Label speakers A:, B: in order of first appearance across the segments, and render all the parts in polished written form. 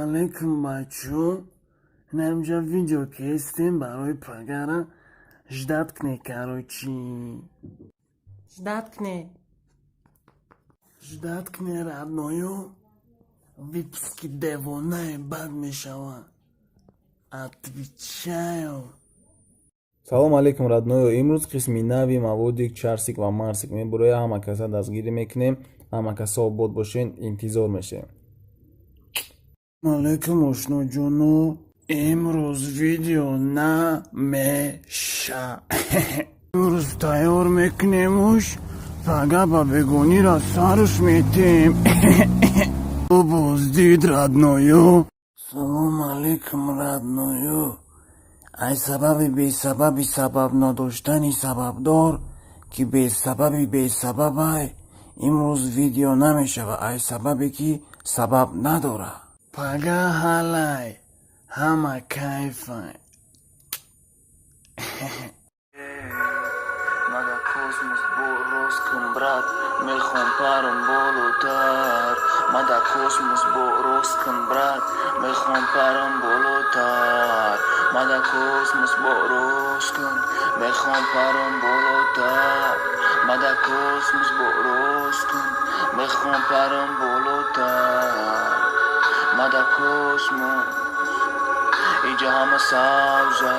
A: Алейкум, бачо. Инамҷа видео кестем барои пагара. Ждать кне, короче.
B: Ждать кне.
A: Ждать кне, родной ё. Выпуски девонае бад мешавад. Отвечаю.
C: Салом алейкум, родной ё. Имрӯз қисми нави маводик Чарсик ва Марсик мебуроя. Ҳама каса дастгирӣ мекунем, ҳама каса обод бошен, интизор мешем.
A: Алейкум, ошноҷоно. Имрӯз видео намеша. Имрӯз тайёр мекунемуш, пага ба бегонира сарш метем. Боздид, родной ё. Салом алейкум, родной ё. Ай сабаби бесабаби сабаб надоштани сабабдор, ки бесабаби бесабабай, имрӯз видео намешавад, ай сабабе ки сабаб надорад. Пага ҳалай, ҳама кайфай. Мада космос рост кун, брат, мехом парам болотар. Мада космос рост кун, брат, мехом парам болотар. Мада космос рост кун, мехом парам болотар. Мада космос рост кун, мехом парам болотар. Мада космос, иҷа ҳама сабза.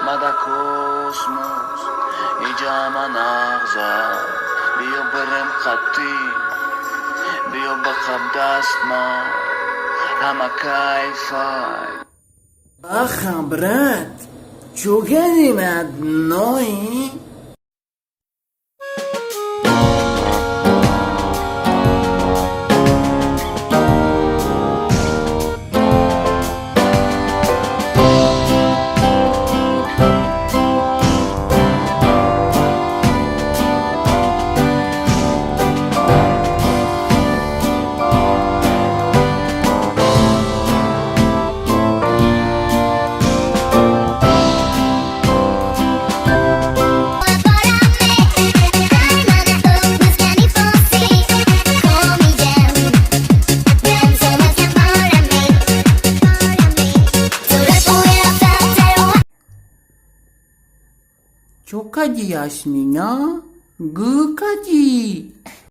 A: Мада космос, иҷа ҳама нағза. Биё бирем қатӣ, биё ба қабдастма, ҳама кайфай. Баха, брат, чё кардӣ, родной?
B: Чё кадӣ, Ясмина? Гӯ кадӣ.